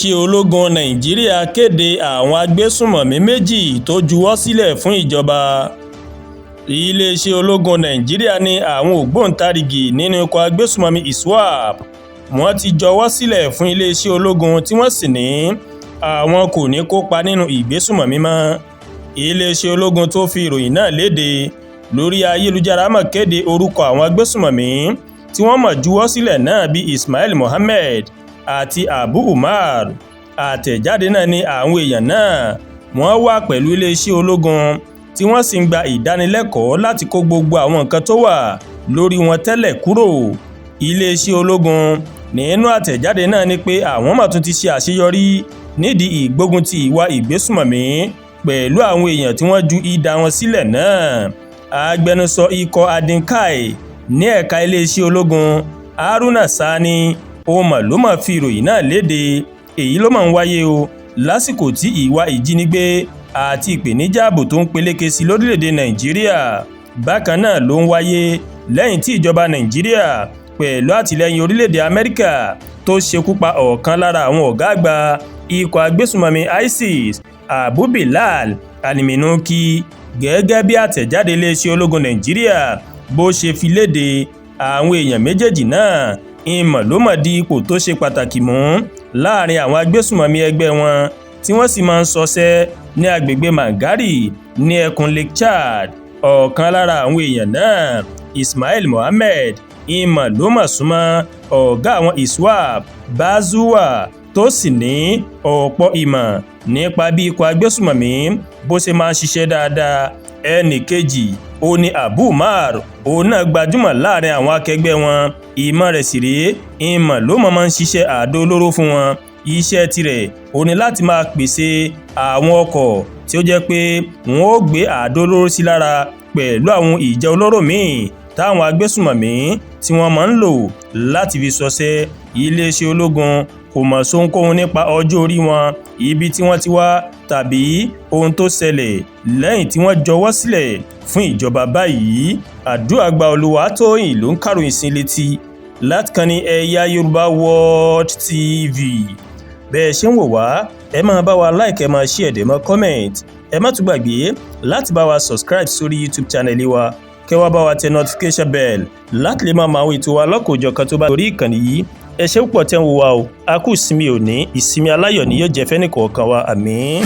Iléeṣẹ́ ológun Nàìjíríà kéde àwọn agbésùnmọ̀mí méjì tó juwọ́ sílẹ̀ fún ìjọba. Iléeṣẹ́ ológun Nàìjíríà ní àwọn ògbóǹtarìgì nínú ikọ̀ agbésùnmọ̀mí ISWAP wọ́n ti jọwọ́ sílẹ̀ fún iléeṣẹ́ ológun, tí wọ́n sì ní àwọn kò ní kópa nínú ìgbésùnmọ̀mí mọ́. Iléeṣẹ́ ológun tó fi ìròyìn náà léde lórí ayélujára mọ̀ kéde orúkọ àwọn agbésùnmọ̀mí tí wọ́n mọ̀ juwọ́ sílẹ̀ náà bíi Ismail Mohammed àti Abu Umar. Àtẹ̀jáde náà ní àwọn èèyàn náà wọ́n wà pẹ̀lú iléeṣẹ́ ológun, tí wọ́n sì ń gba ìdánilẹ́kọ̀ọ́ láti kó gbogbo àwọn nǹkan tó wà lórí wọn tẹ́lẹ̀ kúrò. Iléeṣẹ́ ológun nínú àtẹ̀jáde náà ní pé àwọn mà tún ti ṣe àṣeyọrí nídìí ìgbógun ti ìwà ìgbésùnmọ̀mí pẹ̀lú àwọn èèyàn tí wọ́n ju idà wọn sílẹ̀ náà. Agbẹnusọ ikọ̀ Adinkai ní ẹ̀ka iléeṣẹ́ ológun, Haruna Sani, ó mà ló mà fi ìròyìn náà léde. Èyí ló máa ń wáyé o lásìkò tí ìwà ìjínigbé àti ìpèníjà ààbò tó ń peléke sí lórílẹ̀‐èdè Nàìjíríà. Bákan náà ló ń wáyé lẹ́yìn tí ìjọba Nàìjíríà pẹ̀lú àtìlẹ́yìn orílẹ̀‐èdè Amẹ́ríkà tó ṣekú pa ọ̀kan lára àwọn ọ̀gá àgbà ikọ̀ agbésùnmọ̀mí ISIS, Abu Bilal Aliminuki. Gẹ́gẹ́ bí àtẹ̀jáde iléeṣẹ́ ológun Nàìjíríà bó ṣe fi léde, àwọn èèyàn méjèèjì náà ìmọ̀ ló mọ̀ di ipò tó ṣe pàtàkì mú láàrin àwọn agbésùnmọ̀mí ẹgbẹ́ wọn, tí wọ́n sì máa ń ṣọṣẹ́ ní agbègbè Mangari ní ẹkùn Lake Chad. Ọ̀kan lára àwọn èèyàn náà, Ismail Mohammed, ìmọ̀ ló mọ̀ súnmọ́ ọ̀gá àwọn ISWAP, Bazuwa, tó sì ní ọ̀pọ̀ ìmọ̀ nípa bí ikọ̀ agbésùnmọ̀mí bó ṣe máa ń ṣiṣẹ́ dáadáa. Ẹnì kejì ó ní Abu Umar. Òun náà gbajúmọ̀ láàrin àwọn akẹgbẹ́ wọn. Ìmọ̀ rẹ̀ sì rèé, ìmọ̀ ló mọ̀ máa ń ṣiṣẹ́ àdó olóró fún wọn. Iṣẹ́ tirẹ̀ ó ní láti máa pèsè àwọn ọkọ̀ tí ó jẹ́ pé wọ́n ó gbé àdó olóró sí lára pẹ̀lú àwọn ìjà olóró míì táwọn agbésùnmọ̀mí tí wọ́n máa ń lò láti fi ṣọṣẹ́. Iléeṣẹ́ ológun kò mọ̀ sóhunkóhun nípa ọjọ́ orí wọn, ibi tí wọ́n ti wá tàbí ohun tó ṣẹlẹ̀ lẹ́yìn tí wọ́n jọwọ́ sílẹ̀ fún ìjọba báyìí. Àdúràgbà Olúwatóyìn ló ń kàròyìn sí létí látìkànnì Ẹ̀yà Yorùbá World TV. Bẹ́ẹ̀ ṣe ń wò wá, ẹ máa bá wa like, ẹ máa share, dẹ̀ máa comment. Ẹ má tún gbàgbé láti bá wa subscribe sórí YouTube channel wa, kẹ́ wá bá wa tẹ notification bell láti lè máa mọ àwọn ètò wa lọ́kọ̀ọ́jọ̀kan tó bá torí ìkànnì yìí. Ẹ ṣé púpọ̀ tẹ́ ń wò wá o. A kú ìsinmi òní, ìsinmi aláyọ̀ ni yóò jẹ́ fẹ́nìkọ̀ọ̀kan wa. Àmín.